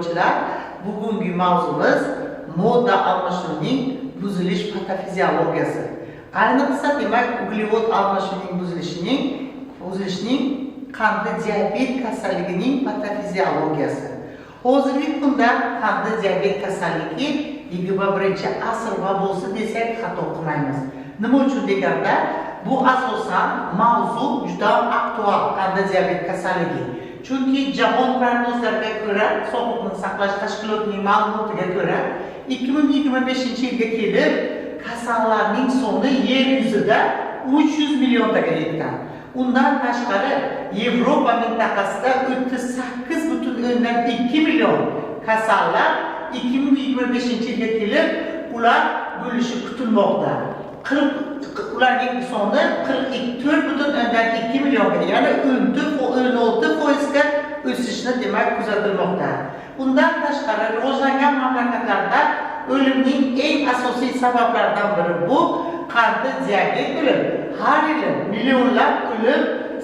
Tinglovchilar, bugungi mavzumiz modda almashuvining buzilish patofiziologiyasi. Ayniqsa, demak, uglevod almashuvining buzilishining qandli diabet kasalligining patofiziologiyasi. Hozirgi kunda qandli diabet kasalligi 21-asr vabosi desak, xato qilmaymiz. Nima uchun deganda, bu asosan mavzu juda aktual, qandli diabet kasalligi. Chunki jahon prognozlariga ko'ra, Sog'liqni saqlash tashkilotining ma'lumotiga ko'ra, 2025-yilga kelib kasallarning soni yer yuzida 300 milliontaga yetgan. Undan tashqari, Yevropa mintaqasida 38,2 million kasallar 2025-yilga kelib ular bo'lishi kutilmoqda. 40, ularning soni 44,2 millionga, ya'ni 16 foizga o'sishni, demak, kuzatilmoqda. Undan tashqari, rivojlangan mamlakatlarda o'limning eng asosiy sabablaridan biri bu qandli diabet bo'lib, har yili millionlab o'lim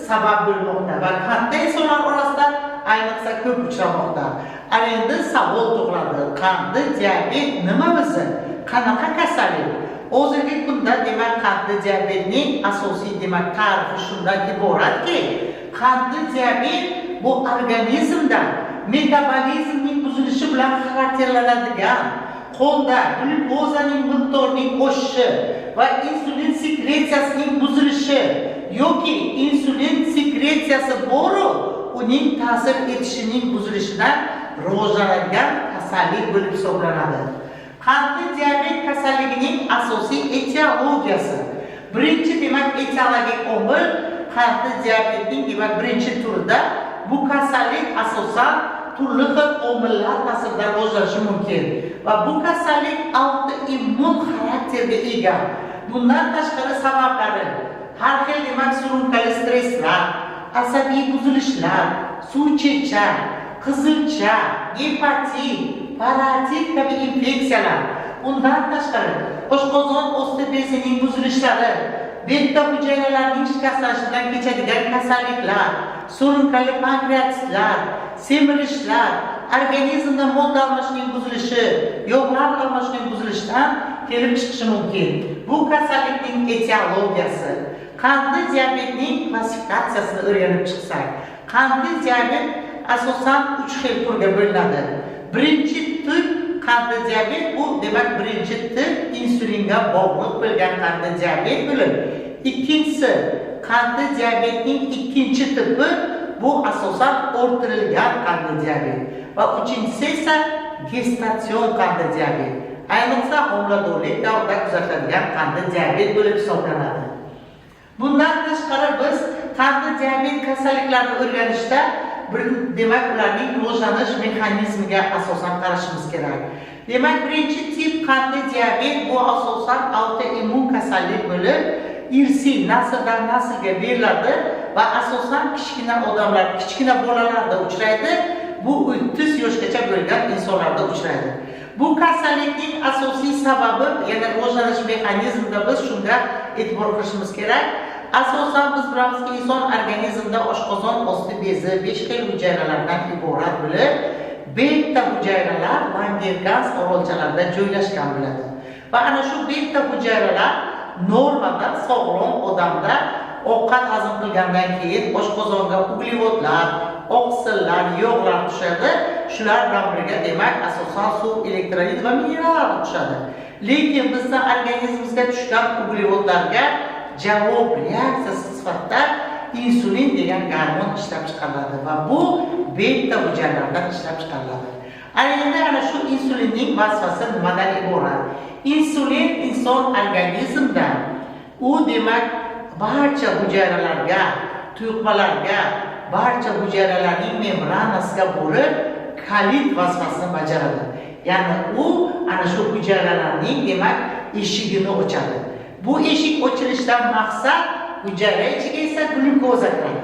sabab bo'lmoqda va katta insonlar orasida ayniqsa ko'p uchramoqda. Ana endi savol tug'iladi: qandli diabet nima o'zi, qanaqa kasallik? Hozirgi kunda, demak, qandli diabetning asosiy, demak, ta'rifi shundan iboratki, qandli diabet bu organizmda metabolizmning buzilishi bilan xarakterlanadigan, qonda glyukozaning miqdorining oshishi va insulin sekretsiyasining buzilishi yoki insulin sekretsiyasi boru, uning ta'sir etishining buzilishidan rivojlanadigan kasallik bo'lib hisoblanadi. Qandli diabet kasalligining asosiy etiologiyasi. Birinchi, demak, etiologik omil qandli diabetning, demak, birinchi turida bu kasallik asosan turli xil omillar ta'sirida rivojlanishi mumkin va bu kasallik autoimmun xarakterga ega. Bundan tashqari, sabablari har xil, demak, surunkali stresslar, asabiy buzilishlar, suvchechak, qizilcha, gepatit, parotit kabi infeksiyalar, undan tashqari, oshqozon osti bezining buzilishlari, beta hujayralarining shikastlanishidan kechadigan kasalliklar, surunkali pankreatitlar, semirishlar, organizmda modda almashuvining buzilishi, yog'lar almashuvining buzilishidan kelib chiqishi mumkin. Bu kasallikning etiologiyasi. Qandli diabetning klassifikatsiyasini o'rganib chiqsak, qandli diabet asosan uch xil turga bo'linadi. Birinchi tip qandli diabet bu, demak, birinchi tip insulinga bog'liq bo'lgan qandli diabet bo'lib, ikkinchisi, qandli diabetning ikkinchi tipi bu asosan orttirilgan qandli diabet va uchinchisi esa gestatsion qandli diabet, ayniqsa homiladorlik davrida kuzatiladigan qandli diabet bo'lib hisoblanadi. Bundan tashqari, biz qandli diabet kasalliklarini o'rganishda bir, demak, ularning rivojlanish mexanizmiga asosan qarashimiz kerak. Demak, birinchi tip qandli diabet bu asosan autoimmun kasallik bo'lib, irsiy, nasldan naslga beriladi va asosan kichkina odamlar, kichkina bolalarda uchraydi. Bu 30 yoshgacha bo'lgan insonlarda uchraydi. Bu kasallikning asosiy sababi, ya'ni rivojlanish mexanizmida biz shunga e'tibor qilishimiz kerak. Asosan biz bilamizki, inson organizmida oshqozon osti bezi besh xil hujayralardan iborat bo'lib, beta hujayralar Langergans orolchalarida joylashgan bo'ladi va ana shu beta hujayralar normada sog'lom odamda ovqat hazm qilgandan keyin oshqozonga uglevodlar, oqsillar, yog'lar tushadi. Shular bilan birga, demak, asosan suv, elektrolit va minerallar tushadi. Lekin bizni organizmimizga tushgan uglevodlarga javob reaksiyasi sifatida insulin degan gormon ishlab chiqariladi va bu beta hujayralardan ishlab chiqariladi. Ana endi ana shu insulinning vazifasi nimadan iborat? Insulin inson organizmida u, demak, barcha hujayralarga, tuyuqmalarga, barcha hujayralarning membranasiga borib, kalit vazifasini bajaradi. Ya'ni u ana shu hujayralarning, demak, eshigini ochadi. Bu eshik ochilishidan maqsad, hujayra ichiga esa glyukoza kiradi.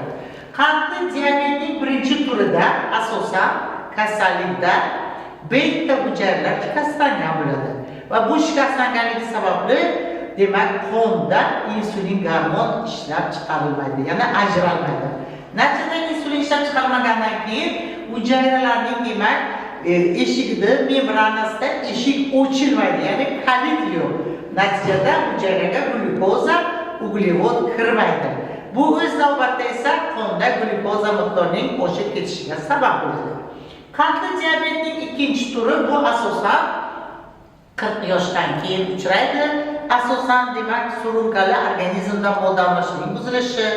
Qandli diabetning birinchi turida asosan kasallikda beta hujayralar shikastlangan bo'ladi va bu shikastlanganligi sababli, demak, qonda insulin gormon ishlab chiqarilmaydi, ya'ni ajralmaydi. Natijada insulin ishlab chiqarilmagandan keyin hujayralarning, demak, eshigida, membranasida eshik ochilmaydi, ya'ni kalit yo'q. Natijada hujayraga glyukoza, uglevod kirmaydi. Bu o'z navbatida esa qonda glyukoza miqdorining oshib ketishiga sabab bo'ladi. Qandli diabetning ikkinchi turi bu asosan 40 yoshdan keyin uchraydi. Asosan demak surunkali organizmda modda almashinuvining buzilishi.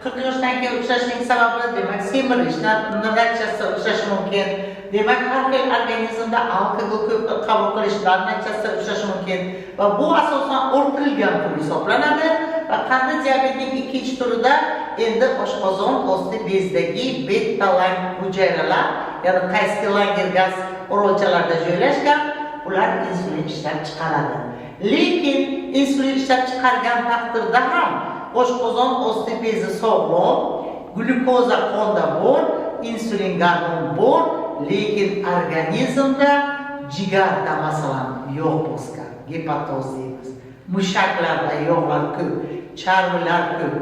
40 yoshdan keyin uchrashining sababi demak semirish natijasida uchrashi mumkin. Demak, har xil organizmda alkogol ko'p qabul qilishlar natijasida uchrashi mumkin va bu asosan orttirilgan tur hisoblanadi. Va qandli diabetning ikkinchi turida endi oshqozon osti bezdagi beta hujayralar, ya'ni qaysi Langergans orolchalarida joylashgan, ular insulin ishlab chiqaradi. Lekin insulin ishlab chiqargan taqdirda ham oshqozon osti bezi sog'lom, glyukoza qonda bor, insulin gormon bor, lekin organizmda jigarda masalan yog' bosgan, gepatoz deymiz. Mushaklarda yog'lar ko'p, charvlar ko'p,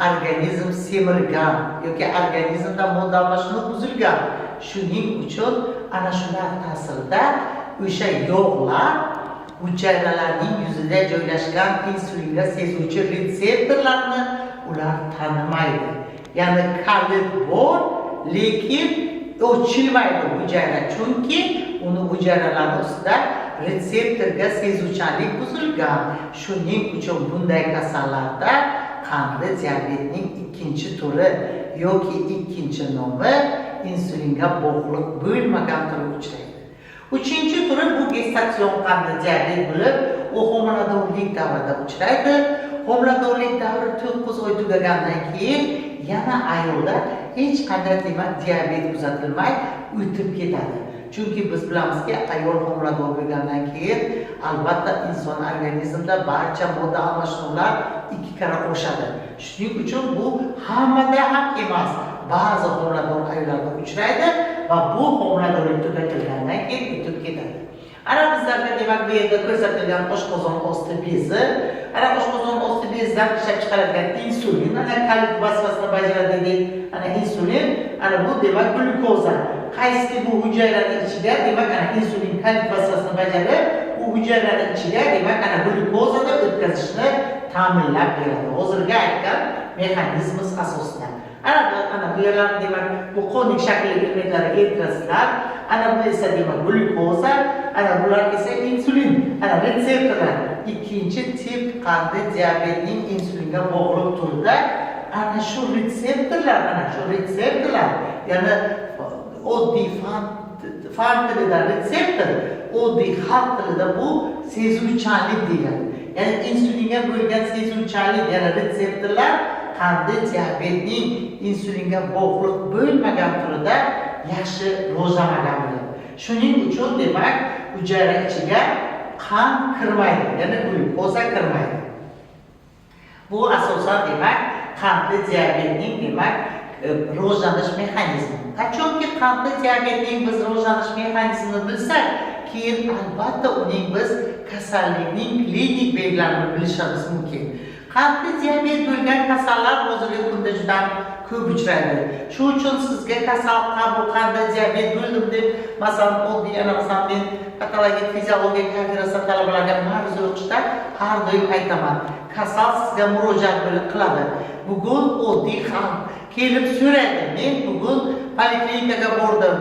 organizm semirgan yoki organizmda modda almashinuvi buzilgan. Shuning uchun ana shular ta'sirida o'sha yog'lar hujayralarning yuzida joylashgan insulinga sezuvchi retseptorlarni ular tanimaydi. Ya'ni kalit bor, lekin ochilmaydi hujayra, chunki uni hujayralarning ustida retseptorga sezuvchanlik buzilgan. Shuning uchun bunday kasallarda qandli diabetning ikkinchi turi yoki ikkinchi nomi insulinga bog'liq bo'lmagan turi uchraydi. Uchinchi turi bu gestatsion qandli diabet bo'lib, u homiladorlik davrida uchraydi. Homiladorlik davri 9 oy tugagandan keyin yana ayolda hech qanday demak diabet kuzatilmay o'tib ketadi. Chunki biz bilamizki, ayol homilador bo'lgandan keyin albatta inson organizmida barcha modda almashinuvlar 2 karra oshadi. Shuning uchun bu hammada ham emas, ba'zi homilador ayollarda uchraydi va bu homiladorlik tugatilgandan keyin o'tib ketadi. Ana bizlarga demak bu yerda ko'rsatilgan oshqozon osti bezi, ana oshqozon osti bezidan ishlab chiqarilgan insulin, ana kalit vazifasini bajaradi dedik, ana insulin, ana bu demak glyukoza. Qaysiki bu hujayrani ichiga demak ana insulin kalit vazifasini bajarib, u hujayrani ichiga demak ana glyukozani o'tkazishni ta'minlab beradi. Hozirgi aytgan mexanizmimiz asosida. Ana bu yerlar demak bu qonning shakli elementlari eritrositlar, ana bu esa demak glyukoza, ana bular esa insulin, ana retseptorlar. Ikkinchi tip qandli diabetning insulinga bog'liq turida ana shu retseptorlar, ya'ni oddiy fan tilida retseptor, oddiy xalq tilida bu sezuvchanlik degani. Ya'ni insulinga bo'lgan sezuvchanlik, ya'ni retseptorlar qandli diabetning insulinga bog'liq bo'lmagan turida yaxshi rivojlanmagan bo'ladi. Shuning uchun demak hujayra ichiga qand kirmaydi, ya'ni glyukoza kirmaydi. Bu asosan demak qandli diabetning demak rivojlanish mexanizmi. Qachonki qandli diabetning biz rivojlanish mexanizmini bilsak, keyin albatta uning biz kasallikning klinik belgilarini bilishimiz mumkin. Qandli diabet bo'lgan kasallar hozirgi kunda juda ko'p uchraydi. Shu uchun sizga kasal qabul qandli diabet bo'ldim deb, masalan, oddiy ana masalan men patologik fiziologiya kafedrasi talabalariga ma'ruza o'qishda har doim aytaman. Kasal sizga murojaat qiladi. Bugun oddiy xalq kelib so'raydi. Men bugun poliklinikaga bordim,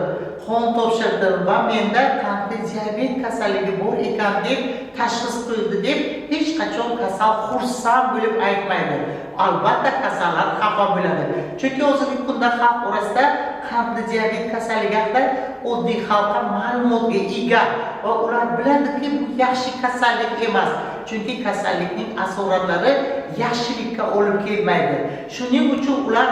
qon topshirdim va menda qandli diabet kasalligi bor ekan deb tashxis qo'yildi deb hech qachon kasal xursand bo'lib aytmaydi. Albatta kasallar xafa bo'ladi. Chunki hozirgi kunda xalq orasida qandli diabet kasalligi haqida oddiy xalqqa ma'lumotga ega va ular biladiki bu yaxshi kasallik emas. Chunki kasallikning asoratlari yaxshilikka olib kelmaydi. Shuning uchun ular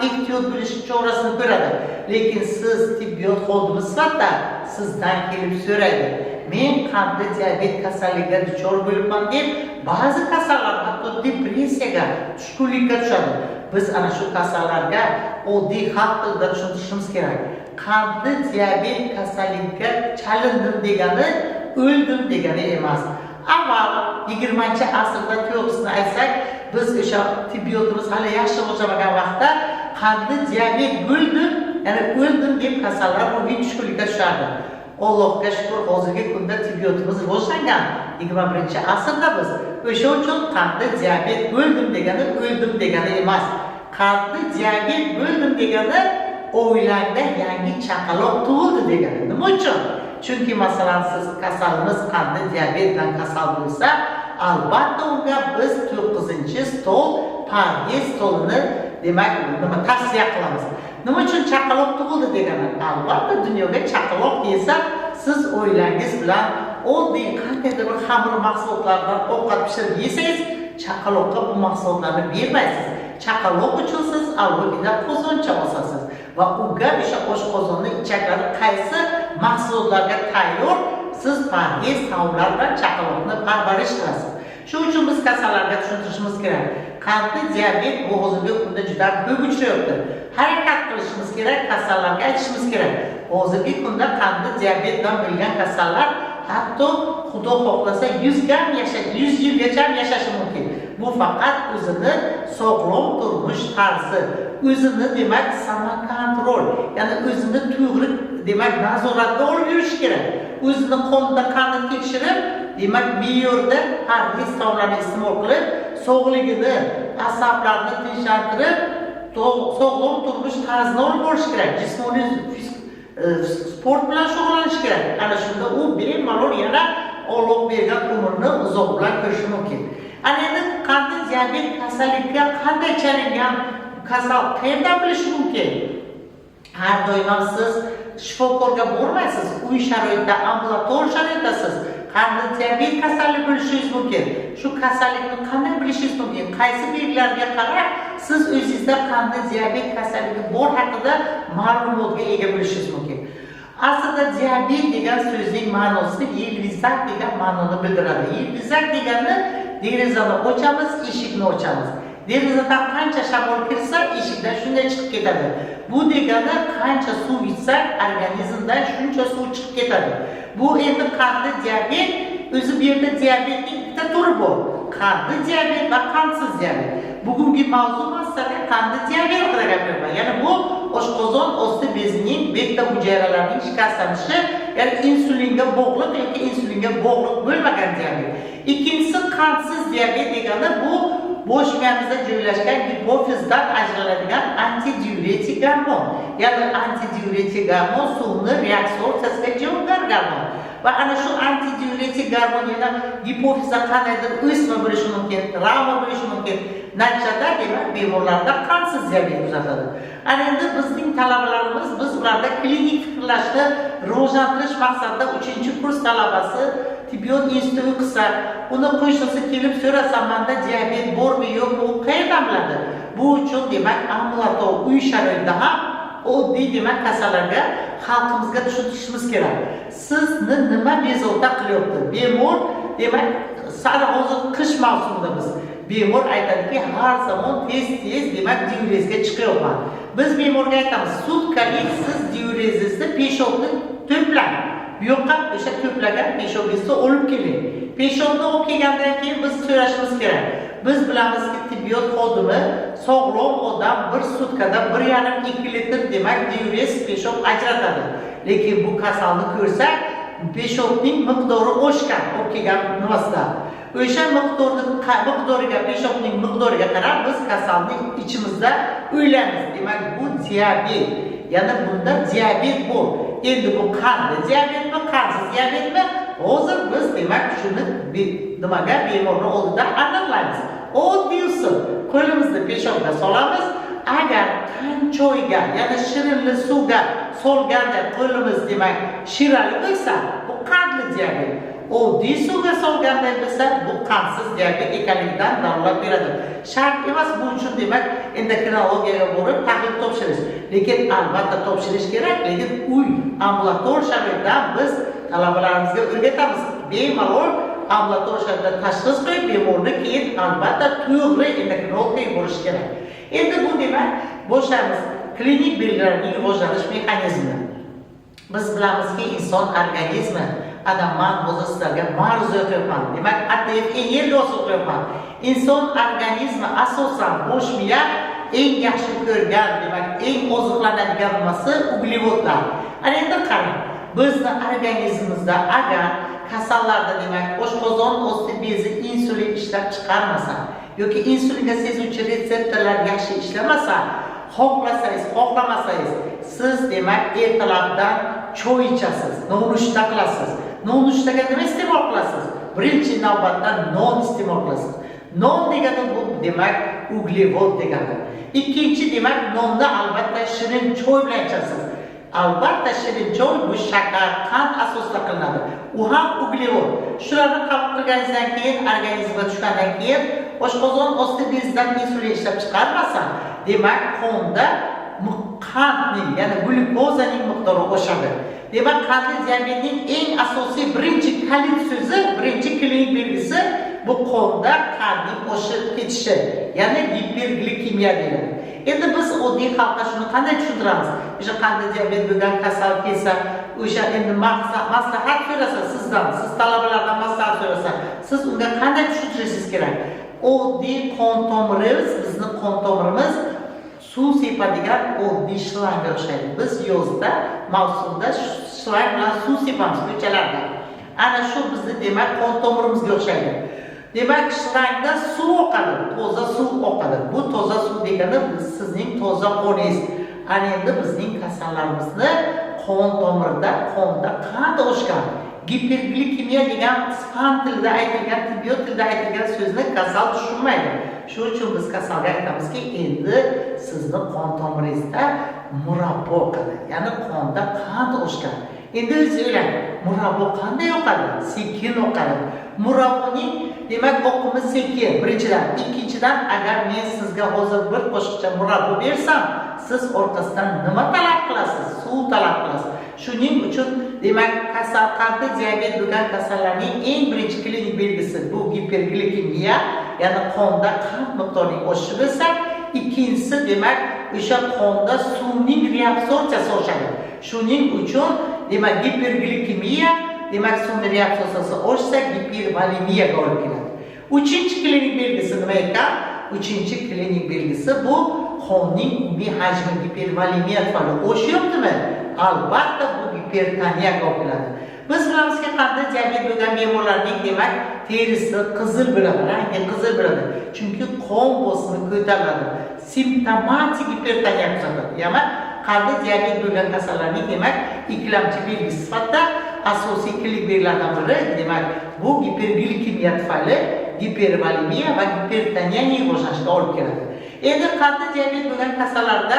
ehtiyot bo'lish chorasini ko'radi. Lekin siz tibbiyot xodimi sifatida sizdan kelib so'raydi. Men qandli diabet kasalligiga duchor bo'libman deb ba'zi kasallar hatto depressiyaga, tushkunlikka tushadi. Biz ana shu kasallarga oddiy xalq tilida tushuntirishimiz kerak. Qandli diabet kasalligiga chalindim degani o'ldim degani emas. Avval 20-asrda to'g'risini aytsak, biz o'sha tibbiyotimiz hali yaxshi rivojlanmagan vaqtda qandli diabet bo'ldim, ya'ni o'ldim deb kasallar ruhiy tushkunlikka tushardi. Allohga shukur, hozirgi kunda tibbiyotimiz rivojlangan. 21-asrda biz. O'sha uchun qandli diabet bo'ldim degani o'ldim degani emas. Qandli diabet bo'ldim degani oilangda yangi chaqaloq tug'ildi degani. Nima uchun? Chunki masalan siz kasalimiz qandli diabet bilan kasal bo'lsa, albatta unga biz 9-stol parhez stolini demak nima tavsiya qilamiz. Nima uchun chaqaloq tug'ildi degani? Albatta dunyoga chaqaloq kelsa, siz oilangiz bilan oddiy qandaydir bir xamir mahsulotlaridan ovqat pishirib yesangiz, chaqaloqqa bu mahsulotlarni bermaysiz. Chaqaloq uchun siz alohida qozoncha osasiz va unga o'sha oshqozonni ichaklari qaysi mahsulotlarga tayyor, siz parhez taomlar bilan chaqaloqni parvarish qilasiz. Shuning uchun biz kasallarga tushuntirishimiz kerak. Qandli diabet bu hozirgi kunda juda ko'p uchrayapti. Harakat qilishimiz kerak, kasallarga aytishimiz kerak. Hozirgi kunda qandli diabet bilan bo'lgan kasallar hatto Xudo xohlasa 100 yilgacha yashashi mumkin. Bu faqat o'zini sog'lom turmush tarzi, o'zini demak samokontrol, ya'ni o'zini to'g'ri demak nazoratga olib yurish kerak. O'zini qonda qandni tekshirib, demak me'yorda parhez taomlarni iste'mol qilib, sog'ligini, asablarni tinchlantirib, sog'lom turmush tarzini olib borish kerak. Jismoniy sport bilan shug'ullanish kerak. Ana shunda u bemalol yana Alloh bergan umrni uzoq bilan ko'rishi mumkin. Ana endi qandli diabet kasalligiga qanday chalingan kasal qayerdan bilish mumkin? Har doim ham siz shifokorga bormaysiz, uy sharoitida, ambulator sharoitdasiz. Qandli diabet kasalligi bo'lishingiz mumkin. Shu kasallikni qanday bilishingiz mumkin? Qaysi belgilarga qarab siz o'zingizda qandli diabet kasalligi bor haqida ma'lumotga ega bo'lishingiz mumkin? Aslida diabet degan so'zning ma'nosi yelvizak degan ma'noni bildiradi. Yelvizak degani derazani ochamiz, eshikni ochamiz. Derazadan qancha shamol kirsa, eshikdan shunday chiqib ketadi. Bu degani qancha suv ichsak, organizmdan shuncha suv chiqib ketadi. Bu endi qandli diabet, o'zi bu yerda diabetning ikkita turi bor. Qandli diabet va qandsiz diabet. Bugungi mavzu masalan qandli diabet haqida gapiryapman. Ya'ni bu oshqozon osti bezining beta hujayralarining shikastlanishi, ya'ni insulinga bog'liq yoki insulinga bog'liq bo'lmagan diabet. Ikkinchisi qandsiz diabet degani bu bosh miyamizda joylashgan gipofizdan ajraladigan antidiuretik gormon. Ya'ni antidiuretik gormon suvni reabsorbsiyasiga javobgar gormon. Va ana shu antidiuretik gormon yana gipofizda qandaydir o'sma bo'lishi mumkin, travma bo'lishi mumkin. Natijada demak bemorlarda qandsiz diabet kuzatiladi. Ana endi bizning talabalarimiz, biz ularda klinik fikrlashni rivojlantirish maqsadida 3-kurs talabasi tibbiyot instituti o'qisa, uni qo'shnisi kelib so'rasa, menda diabet bormi yo'qmi, u qayerdan biladi? Bu uchun demak ambulator uy sharoitida ham oddiy demak kasallarga, xalqimizga tushuntirishimiz kerak. Sizni nima bezovta qilyapti? Bemor demak sal hozir qish mavsumidamiz. Bemor aytadiki, har zamon tez-tez demak diurezga chiqyapman. Biz bemorga aytamiz, sutkalik siz diurezingizni peshobni to'plang. Bu yoqqa o'sha to'plagan peshobingizni olib keling. Peshobni olib kelgandan keyin biz so'rashimiz kerak. Biz bilamizki, tibbiyot xodimi sog'lom odam bir sutkada 1,5-2 litr demak diurez peshob ajratadi. Lekin bu kasalni ko'rsak, peshobning miqdori oshgan olib kelgan nimasida. O'sha miqdoriga, peshobning miqdoriga qarab biz kasalni ichimizda o'ylaymiz. Demak, bu diabet. Ya'ni bunda diabet bor. Endi bu qandli diabetmi, qandsiz diabetmi? Hozir biz demak shuni nimaga bemorni oldida aniqlaymiz. Oddiy usul. Qo'limizni peshobga solamiz. Agar qan choyga, ya'ni shirinli suvga solganda qo'limiz demak shirali bo'lsa, bu qandli diabet. Oddiy suvga solganda bo'lsa, bu qandsiz diabet ekanligidan dalolat beradi. Shart emas bu uchun demak endokrinologiyaga borib tahlil topshirish. Lekin albatta topshirish kerak, lekin uy ambulator sharoitda biz talabalarimizga o'rgatamiz. Bemalol ambulator sharoitda tashxis qo'yib, bemorni keyin albatta to'g'ri endokrinologga yuborish kerak. Endi bu demak boshlaymiz klinik belgilarning rivojlanish mexanizmi. Biz bilamizki, inson organizmi, ana man hozir sizlarga ma'ruza o'qiyapman. Demak, ATF energiyasi o'qiyapman. Inson organizmi asosan bosh miya eng yaxshi ko'rgan, demak, eng oziqlanadigan nimasi uglevodlar. Ana endi qarang. Bizni organizmimizda agar kasallarda demak oshqozon osti bezi insulin ishlab chiqarmasa yoki insulinga sezuvchi retseptorlar yaxshi ishlamasa, xohlasangiz, xohlamasangiz, siz demak ertalabdan choy ichasiz, nonushta qilasiz. Nonushtaga nima iste'mol qilasiz? Birinchi navbatda non iste'mol qilasiz. Non degani bu demak uglevod degani. Ikkinchi demak nonni albatta shirin choy bilan ichasiz. Albatta shirin choy bu shakar, qand asosida qilinadi. U ham uglevod. Shularni qabul qilganingizdan keyin, organizmga tushgandan keyin oshqozon osti bezidan insulin ishlab chiqarmasa, demak qonda qandning, ya'ni glyukozaning miqdori oshadi. Demak, qandli diabetning eng asosiy birinchi kalit so'zi, birinchi klinik belgisi bu qonda qandning oshib ketishi, ya'ni giperglikemiya deyiladi. Endi biz oddiy xalqqa shuni qanday tushuntiramiz? O'sha qandli diabet bo'lgan kasal kelsa, o'sha endi maslahat so'rasa sizdan, siz talabalardan maslahat so'rasa, siz unga qanday tushuntirishingiz kerak? Oddiy qon tomirimiz, bizni qon tomirimiz suv sepadigan oddiy shlangga o'xshaydi. Biz yozda, mavsumda shlang bilan suv sepamiz ko'chalarda. Ana shu bizni demak qon tomirimizga o'xshaydi. Demak, shlangda suv oqadi, toza suv oqadi. Bu toza suv degani sizning toza qoningiz. Ana endi bizning kasallarimizni qon tomirida, qonda qand oshgan. Giperglikemiya degan fan tilida aytilgan, tibbiyot tilida aytilgan so'zni kasal tushunmaydi. Shuning uchun biz kasalga aytamizki, endi sizni qon tomiringizda murabbo oqadi, ya'ni qonda qand oshgan. Endi o'zi o'ylang, murabbo qanday oqadi? Sekin oqadi. Murabboning demak oqimi sekin, birinchidan. Ikkinchidan, agar men sizga hozir bir qoshiqcha murabbo bersam, siz orqasidan nima talab qilasiz? Suv talab qilasiz. Shuning uchun demak kasal, qandli diabet bo'lgan kasallarning eng birinchi klinik belgisi bu giperglikemiya, ya'ni qonda qand miqdorining oshishi bo'lsa, ikkinchisi demak o'sha qonda suvning reabsorbsiyasi oshadi. Shuning uchun demak giperglikemiya, demak suvning reabsorbsiyasi oshsa, gipervolemiyaga olib keladi. Uchinchi klinik belgisi nima ekan? Uchinchi klinik belgisi bu qonning umumiy hajmi gipervolemiya tufayli oshyaptimi? Albatta bu gipertoniyaga olib keladi. Biz bilamizki, qandli diabet bo'lgan bemorlarning demak terisi qizil bo'ladi, rangi qizil bo'ladi. Chunki qon bosimi ko'tariladi. Simptomatik gipertoniya kuzatiladi. Ya'ni qandli diabet bo'lgan kasallarning demak ikkilamchi belgisi sifatida asosiy klinik belgilardan biri demak bu giperglikemiya tufayli gipervolemiya va gipertoniyaning rivojlanishiga olib keladi. Endi qandli diabet bo'lgan kasallarda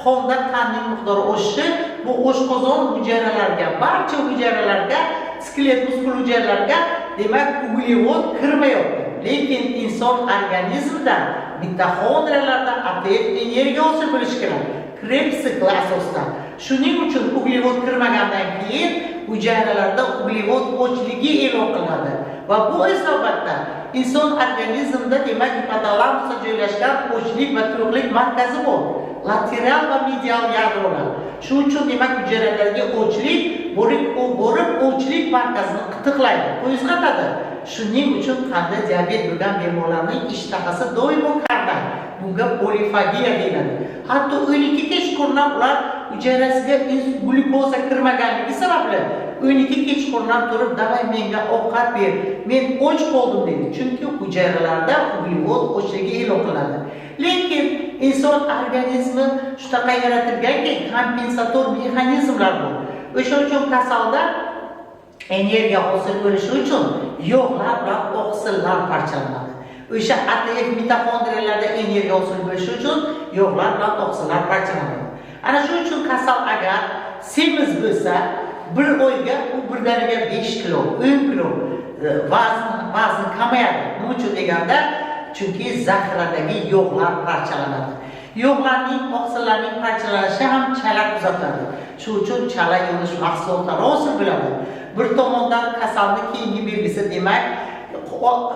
qonda qandning miqdori oshishi bu oshqozon hujayralariga, barcha hujayralarga, skelet muskul hujayralariga demak uglevod kirmayapti. Lekin inson organizmida mitoxondriyalarda ATF energiya hosil bo'lishi kerak. Krebs sikli asosida. Shuning uchun uglevod kirmagandan keyin hujayralarda uglevod ochligi e'lon qilinadi. Va bu o'z navbatda inson organizmida demak gipotalamusda joylashgan ochlik va to'qlik markazi bor. Lateral va medial yadrolar. Shuning uchun demak hujayralarga ochlik borib ochlik markazini qitiqlaydi, qo'zg'atadi. Shuning uchun qandli diabet bo'lgan bemorlarning ishtahasi doimo karday. Bunga polifagiya deyiladi. Hatto 12 kechqurun ular hujayrasiga glyukoza kirmaganligi sababli 12 kechqurun turib, "Давай menga ovqat ber, men och qoldim" deydi. Chunki hujayralarda uglevod ochligi e'lon qilinadi. Lekin inson organizmi shunaqa yaratilganki, kompensator mexanizmlar bor. O'sha uchun kasalda energiya hosil bo'lishi uchun yog'lar bilan oqsillar parchalanadi. O'sha ATF mitoxondriyalarda energiya hosil bo'lishi uchun yog'lar bilan oqsillar parchalanadi. Ana shuning uchun kasal agar semiz bo'lsa, bir oyga u birdaniga 5 kilo, 10 kilo vazn kamayadi. Nima uchun deganda, chunki zaxiradagi yog'lar parchalanadi. Yog'larning, oqsillarning parchalanishi ham chala kuzatiladi. Shuning uchun chala yonish mahsulotlari hosil bo'ladi. Bir tomondan kasalni keyingi belgisi demak,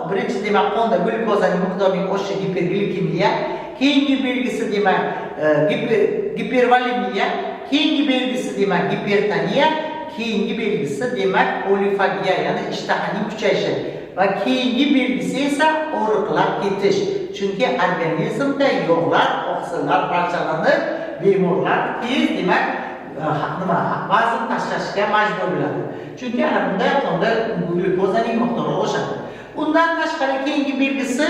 birinchi demak qonda glyukozaning miqdorining oshishi giperglikemiya, keyingi belgisi demak gipervolemiya, keyingi belgisi demak gipertoniya, keyingi belgisi demak polifagiya, ya'ni ishtahaning kuchayishi va keyingi belgisi esa oriqlab ketish. Chunki organizmda yog'lar, oqsillar parchalanib, bemorlar tez demak nima vazn tashlashga majbur bo'ladi. Chunki ana bunda qonda glyukozaning miqdori oshadi. Undan tashqari keyingi belgisi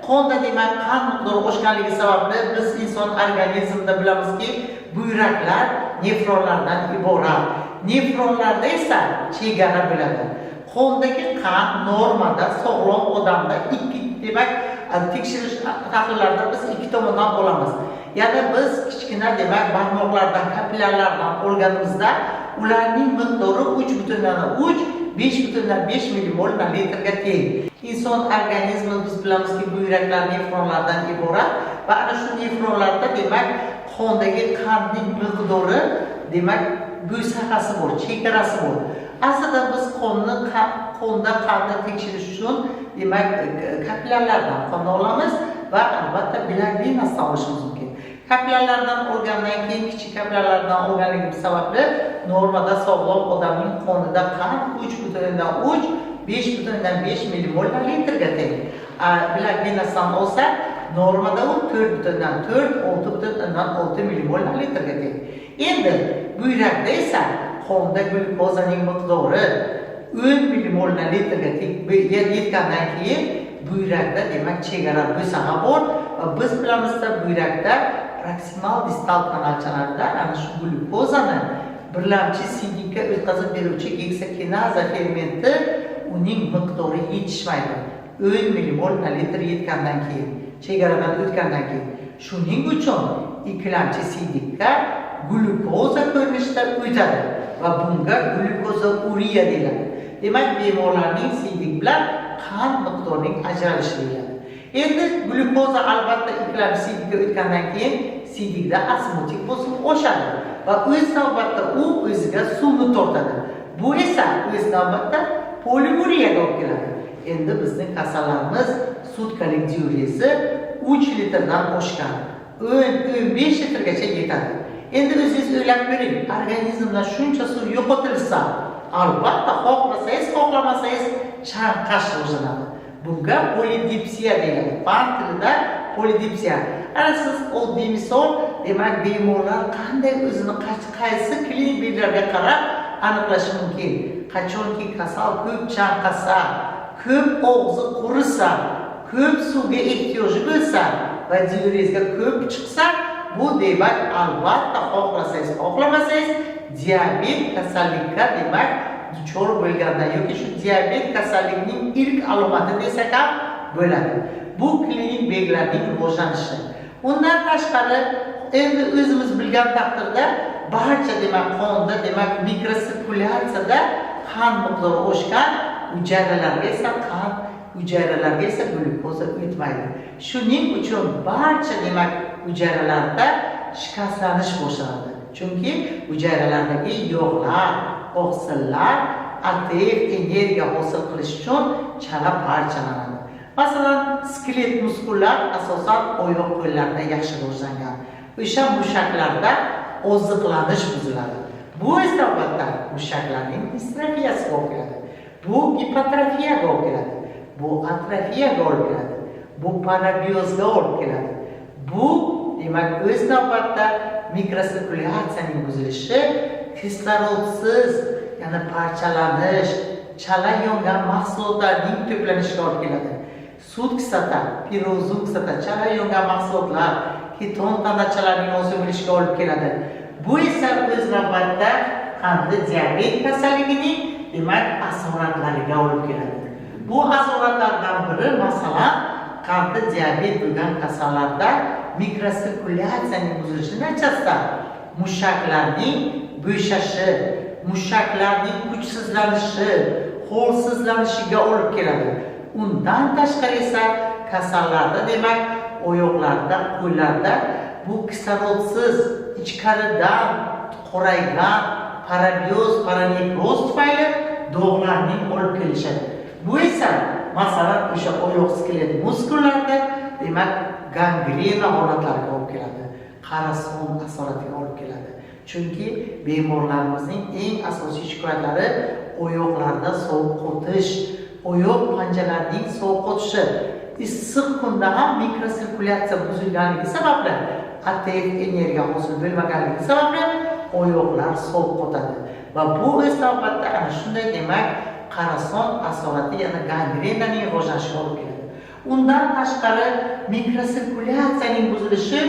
qonda demak qand miqdori oshganligi sababli biz inson organizmida bilamizki, buyraklar nefronlardan iborat. Nefronlarda esa chegara bo'ladi. Qondagi qand normada sog'lom odamda 2, demak tekshirish tahlillarida biz 2 tomondan olamiz. Ya'ni biz kichkina demak barmoqlardan, kapillarlardan olganimizda ularning miqdori 3,3 5,5 millimol na litrga teng. Inson organizmi biz bilamizki, buyraklar nefronlardan iborat va ana shu nefronlarda demak qondagi qandning miqdori demak bo'sag'asi bor, chegarasi bor. Aslida biz qonda qandni tekshirish uchun demak kapillarlardan qonni olamiz va albatta bilak venasidan olishimiz mumkin. Kapillarlardan olgandan keyin kichik kapillarlardan olganligimiz sababli normada sog'lom odamning qonida qand 3,3 5,5 millimol na litrga teng. Bilak venasidan olsak normada u 4,4 6,6 millimol na litrga teng. Endi buyrakda esa qonda glyukozaning miqdori 10 millimol na litrga yetgandan keyin buyrakda demak chegara bo'sag'a bor va biz bilamizda buyrakda proksimal distal kanalchalarda ana shu glyukozani birlamchi siydikka o'tkazib beruvchi geksokinaza fermenti uning miqdori yetishmaydi. 10 millimol na litr yetgandan keyin, chegaradan o'tgandan keyin. Shuning uchun ikkilamchi siydikka glyukoza ko'rinishida o'tadi va bunga glyukozauriya deyiladi. Demak, bemorlarning siydik bilan qand miqdorining ajralishi deyiladi. Endi glyukoza albatta ikkilamchi siydikka o'tgandan keyin siydikda osmotik bosim oshadi va o'z navbatda u o'ziga suvni tortadi. Bu esa o'z navbatda polimuriyaga olib keladi. Endi bizning kasallarimiz sutkalik diurezi 3 litrdan oshgan, 10-15 litrgacha yetadi. Endi o'zingiz o'ylab ko'ring, organizmdan shuncha suv yo'qotilsa, albatta xohlasangiz, xohlamasangiz chanqash rivojlanadi. Bunga polidipsiya deyiladi. Fan tilida polidipsiya. Ana siz oddiy misol, demak bemorlar qanday o'zini qaysi klinik belgilarga qarab aniqlashi mumkin? Qachonki kasal ko'p chanqasa, ko'p og'zi qurisa, ko'p suvga ehtiyoji bo'lsa va diurezga ko'p chiqsa, bu demak albatta xohlasangiz, xohlamasangiz diabet kasallikka demak duchor bo'lgandan yoki shu diabet kasalligining ilk alomati desak ham bo'ladi. Bu klinik belgilarning rivojlanishi. Undan tashqari endi o'zimiz bilgan taqdirda barcha demak qonda demak mikrosirkulyatsiyada qand miqdori oshgan hujayralarga esa qand hujayralarga esa glyukoza o'tmaydi. Shuning uchun barcha demak hujayralarda shikastlanish boshlanadi. Chunki hujayralardagi yog'lar, oqsillar ATF energiya hosil qilish uchun chala parchalanadi. Masalan, skelet muskullar asosan oyoq qo'llarda yaxshi rivojlangan. O'sha mushaklarda oziqlanish buziladi. Bu esa albatta mushaklarning distrofiyasiga olib keladi. Bu gipotrofiyaga olib keladi. Bu atrofiyaga olib keladi. Bu parabiozga olib keladi. Bu demak o'z navbatda mikrosirkulyatsiyaning buzilishi, kislorodsiz, ya'ni parchalanish, chala yongan mahsulotlarning to'planishiga olib keladi. Sut kislota, pirozun kislota, chala yongan mahsulotlar, keton tanachalarining hosil bo'lishiga olib keladi. Bu esa o'z navbatda qandli diabet kasalligining demak asoratlariga olib keladi. Bu asoratlardan biri masalan qandli diabet bo'lgan kasallarda mikrosirkulyatsiyaning buzilishi natijasida mushaklarning bo'shashi, mushaklarning kuchsizlanishi, holsizlanishiga olib keladi. Undan tashqari esa kasallarda demak oyoqlarda, qo'llarda bu kislorodsiz ichkaridan qoraygan parabioz, paranekroz tufayli dog'larning olib kelishadi. Bu esa masalan o'sha oyoq skelet muskullarida demak gangrena holatlariga olib keladi. Qarason asoratiga olib keladi. Chunki bemorlarimizning eng asosiy shikoyatlari oyoqlarda sovuq qotish, oyoq panjalarining sovuq qotishi. Issiq kunda ham mikrosirkulyatsiya buzilganligi sababli ATF energiya hosil bo'lmaganligi sababli oyoqlar sovuq qotadi. Va bu o'z navbatida ana shunday demak qarason asorati, ya'ni gangrenaning rivojlanishiga olib keladi. Undan tashqari mikrosirkulyatsiyaning buzilishi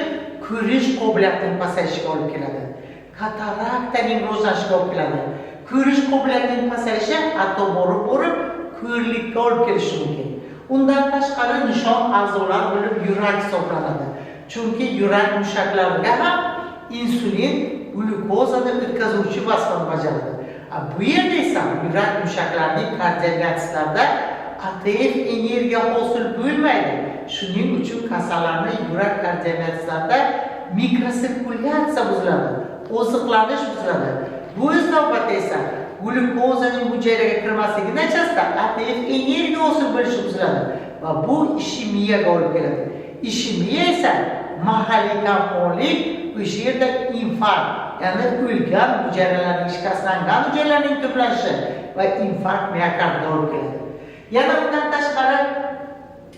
ko'rish qobiliyatining pasayishiga olib keladi. Kataraktaning rivojlanishiga olib keladi. Ko'rish qobiliyatining pasayishi hatto borib ko'rlikka olib kelishi mumkin. Undan tashqari nishon a'zolar bo'lib yurak hisoblanadi. Chunki yurak mushaklariga ham insulin glyukozani o'tkazuvchi vazifani bajaradi. Bu yerda esa yurak mushaklarining kardiomiotitlarda ATF energiya hosil bo'lmaydi. Shuning uchun kasallarni yurak kardiomiotitlarda mikrosirkulyatsiya buziladi, oziqlanish buziladi. Bu o'z navbatida esa glyukozaning hujayraga kirmasligi natijasida ATF energiya hosil bo'lishi buziladi va bu ishemiyaga olib keladi. Ishemiya esa mahalliy kamqonlik, o'sha yerda infarkt, ya'ni o'lgan hujayralarning, shikastlangan hujayralarning to'planishi va infarkt miokardga olib keladi. Yana undan tashqari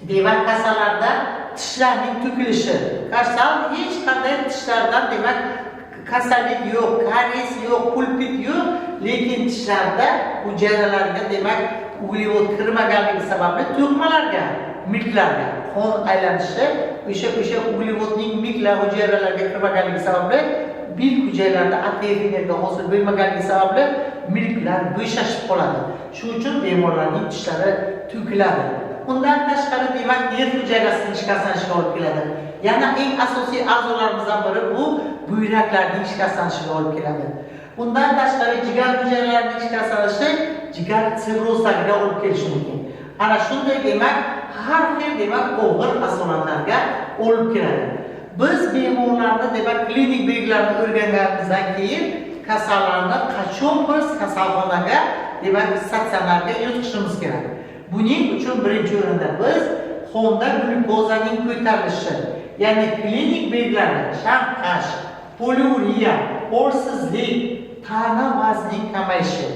demak kasallarda tishlarning to'kilishi. Kasal hech qanday tishlardan demak kasallik yo'q, karies yo'q, pulpit yo'q, lekin tishlarda hujayralarga demak uglevod kirmaganligi sababli to'qimalarga, milklarga qon aylanishi o'sha uglevodning milklar hujayralarga kirmaganligi sababli milk hujayralarida ATF energiya hosil bo'lmaganligi sababli milklar bo'shashib qoladi. Shuning uchun bemorlarning tishlari to'kiladi. Undan tashqari demak nerv hujayrasining shikastlanishiga olib keladi. Yana eng asosiy a'zolarimizdan biri bu buyraklarning shikastlanishiga olib keladi. Undan tashqari jigar hujayralarining shikastlanishi jigar sirrozlariga olib kelishi mumkin. Ana shunday demak har xil demak og'ir asoratlarga olib keladi. Biz bemorlarni demak klinik belgilarini o'rganganimizdan keyin kasallarni qachon biz kasalxonaga demak statsionarga yotqizishimiz kerak. Buning uchun birinchi o'rinda biz qonda glyukozaning ko'tarilishi, ya'ni klinik belgilari chanqash, poliuriya, holsizlik, tana vaznining kamayishi.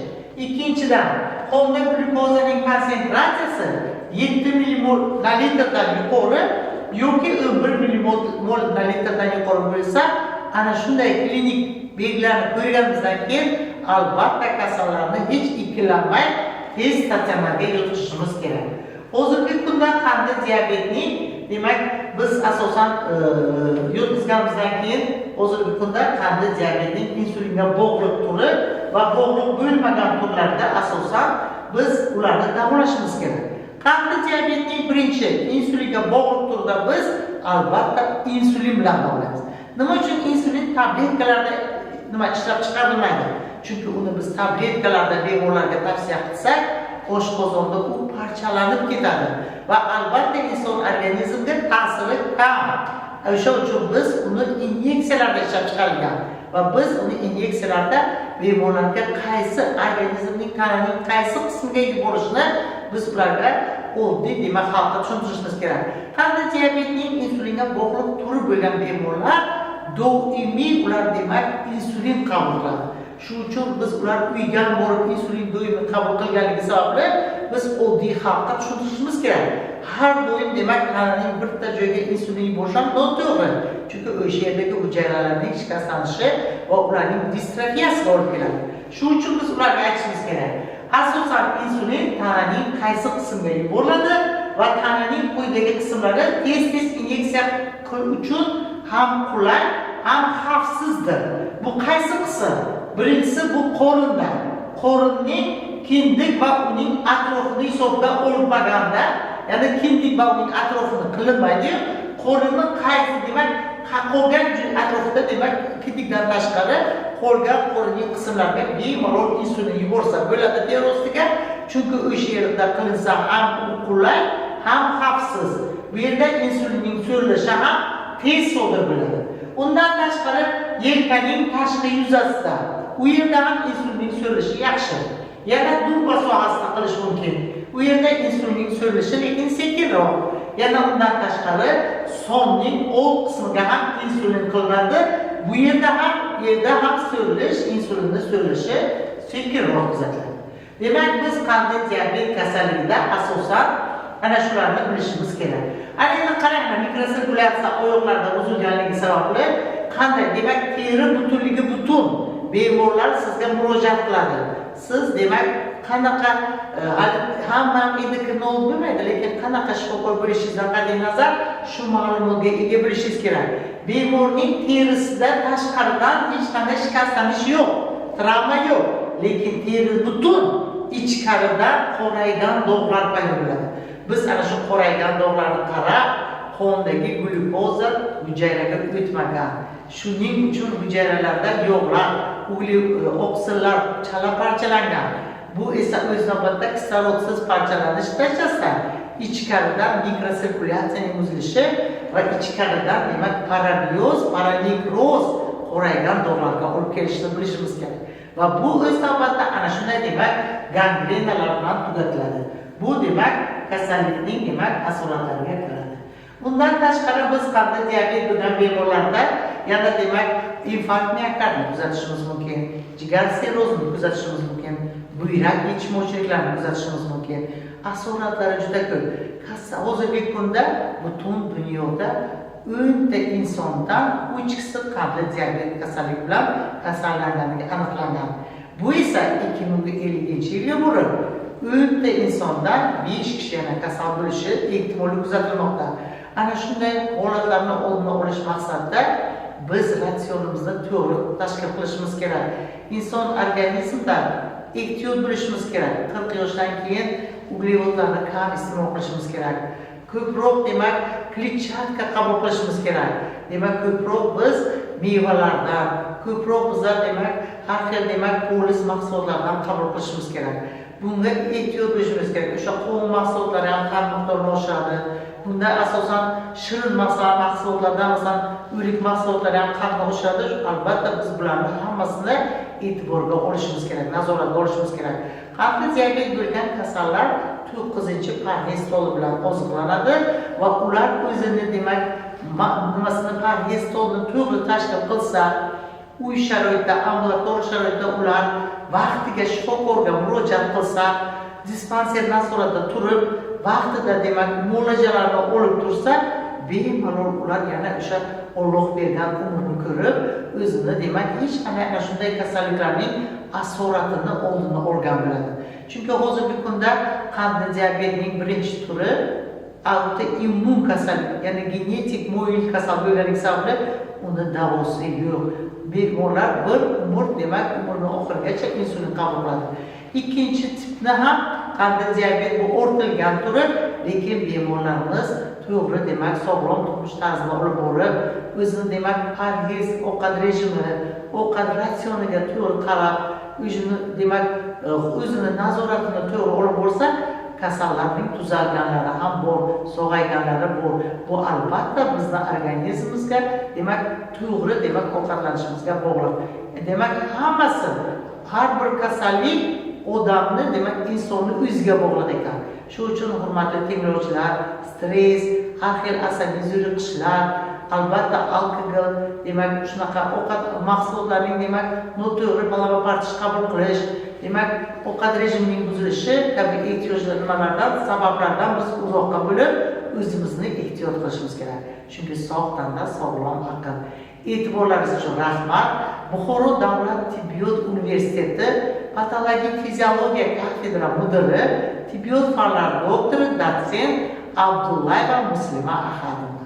Ikkinchidan, qonda glyukozaning konsentratsiyasi 7 millimol na litrdan yuqori yoki 11 millimol na litrdan yuqori bo'lsa, ana shunday klinik belgilarni ko'rganimizdan keyin albatta kasallarni hech ikkilanmay tez statsionarga yotqizishimiz kerak. Hozirgi kunda qandli diabetning demak biz asosan yotqizganimizdan keyin hozirgi kunda qandli diabetning insulinga bog'liq turi va bog'liq bo'lmagan turlarida asosan biz ularni davolashimiz kerak. Qandli diabetning birinchi insulinga bog'liq turida biz albatta insulin bilan davolaymiz. Nima uchun insulin tabletkalarda nima ishlab chiqarilmaydi? Chunki uni biz tabletkalarda bemorlarga tavsiya qilsak, oshqozonda u parchalanib ketadi va albatta inson organizmiga ta'siri kam. O'sha uchun biz uni inyeksiyalarda ishlab chiqarilgan va biz uni inyeksiyalarda bemorlarga qaysi organizmning tananing qaysi qismiga yuborishni biz ularga oddiy demak xalqqa tushuntirishimiz kerak. Qandli diabetning insulinga bog'liq turi bo'lgan bemorlar doimiy ular demak insulin qabul qiladi. Shuning uchun biz ular uyga borib insulin doimiy qabul qilganligi sababli biz oddiy xalqqa tushuntirishimiz kerak. Har doim demak tananing bitta joyga insulin yuborish ham noto'g'ri. Chunki o'sha yerdagi hujayralarning shikastlanishi va ularning distrofiyasiga olib keladi. Shuning uchun biz ularga aytishimiz kerak. Asosan insulin tananing qaysi qismiga yuboriladi va tananing quyidagi qismlari tez-tez inyeksiya qilish uchun ham qulay, ham xavfsizdir. Bu qaysi qism? Birinchisi bu qorinda. Qorinning kindik va uning atrofini hisobga olmaganda, ya'ni kindik va uning atrofini qilinmaydi. Qorinni qaysi demak qolgan atrofida demak kindikdan tashqari qolgan qorinning qismlariga bemalol insulin yuborsa bo'ladi teri ostiga, chunki o'sha yerda qilinsa ham u qulay, ham xavfsiz. Bu yerda insulinning so'rilishi ham tez sodir bo'ladi. Undan tashqari yelkaning tashqi yuzasida, u yerda ham insulinning so'rilishi yaxshi. Yana dumba sohasida qilish mumkin. U yerda insulinning so'rilishi lekin sekinroq. Yana undan tashqari sonning old qismiga ham insulin qilinadi. Bu yerda ham so'rilish, insulinni so'rilishi sekinroq kuzatiladi. Demak, biz qandli diabet kasalligida asosan ana shularni bilishimiz kerak. Ana endi qaranglar, mikrosirkulyatsiya oyoqlarda buzilganligi sababli qanday? Demak, teri butunligi butun. Bemorlar sizga murojaat qiladi. Siz demak qanaqa hamma endokrinolog bo'lmaydi, lekin qanaqa shifokor bo'lishingizdan qat'iy nazar shu ma'lumotga ega bo'lishingiz kerak. Bemorning terisida tashqaridan hech qanday shikastlanish yo'q, travma yo'q, lekin teri butun ichkarida qoraygan dog'lar paydo bo'ladi. Biz ana shu qoraygan dog'larni qarab, qondagi glyukoza hujayraga o'tmagan. Shuning uchun hujayralarda yog'lar, oqsillar chala parchalangan. Bu esa o'z navbatida kislorodsiz parchalanish natijasida ichkaridan mikrosirkulyatsiyaning buzilishi va ichkaridan demak parabioz, paranekroz qoraygan dog'larga olib kelishini bilishimiz kerak. Va bu o'z navbatida ana shunday demak gangrenalar bilan tugatiladi. Bu demak kasallikning demak asoratlariga kiradi. Bundan tashqari biz qandli diabet bo'lgan bemorlarda yana demak infarkt miokardni kuzatishimiz mumkin, jigar sirrozini kuzatishimiz mumkin, buyrak yetishmovchiliklarni kuzatishimiz mumkin. Asoratlari juda ko'p. Hozirgi kunda butun dunyoda 10 ta insondan 3 kishisi qandli diabet kasallik bilan kasallanganligi aniqlangan. Bu esa 2050-yilga borib 10 ta insondan 5 kishi yana kasal bo'lishi ehtimoli kuzatilmoqda. Ana shunday holatlarni oldini olish maqsadida biz ratsionimizni to'g'ri tashkil qilishimiz kerak. Inson organizmida ehtiyot bo'lishimiz kerak. 40 yoshdan keyin uglevodlarni kam iste'mol qilishimiz kerak. Ko'proq demak kletchatka qabul qilishimiz kerak. Demak ko'proq biz mevalardan, ko'proq bizlar demak har xil demak poliz mahsulotlardan qabul qilishimiz kerak. Bunga ehtiyot bo'lishimiz kerak. O'sha qovun mahsulotlari ham qand miqdorini oshiradi. Bunda asosan shirin mahsulotlardan, masalan, o'rik mahsulotlari ham qandni oshiradi. Albatta biz bularni hammasini e'tiborga olishimiz kerak, nazoratga olishimiz kerak. Qandli diabet bo'lgan kasallar 9-parhez stoli bilan oziqlanadi va ular o'zini demak nimasini parhez stolini to'g'ri tashkil qilsa, uy sharoitida, ambulator sharoitda ular vaqtiga shifokorga murojaat qilsa, dispanser nazoratida turib, vaqtida demak muolajalarni olib tursa, bemalol ular yana o'sha Alloh bergan umrni ko'rib, o'zini demak hech qanday ana shunday kasalliklarning asoratini oldini olgan bo'ladi. Chunki hozirgi kunda qandli diabetning birinchi turi autoimmun kasallik, ya'ni genetik moyil kasal bo'lganligi sababli uni davosi yo'q. Bemorlar bir umr demak umrini oxirigacha insulin qabul qiladi. Ikkinchi tipni ham qandli diabet bu ortilgan turi, lekin bemorlarimiz to'g'ri demak sog'lom turmush tarzini olib borib, o'zini demak parhez ovqat rejimi, ovqat ratsioniga to'g'ri qarab, o'zini demak o'zini nazoratini to'g'ri olib borsa, kasallarning tuzalganlari ham bor, sog'ayganlari bor. Bu albatta bizni organizmimizga demak to'g'ri demak ovqatlanishimizga bog'liq. Demak hammasi, har bir kasallik odamni demak insonni o'ziga bog'liq ekan. Shu uchun hurmatli tinglovchilar, stress, har xil asabiy zo'riqishlar, albatta alkogol, demak shunaqa ovqat mahsulotlarining demak noto'g'ri palava-partish qabul qilish, demak ovqat rejimining buzilishi kabi ehtiyojlar nimalardan, sabablardan biz uzoqqa bo'lib, o'zimizni ehtiyot qilishimiz kerak. Chunki sog' tanda sog'lom aql. E'tiborlaringiz uchun rahmat. Buxoro davlat tibbiyot universiteti patologik fiziologiya kafedra mudiri, tibbiyot fanlari doktori, dotsent Abdullayeva Muslima Ahadovna.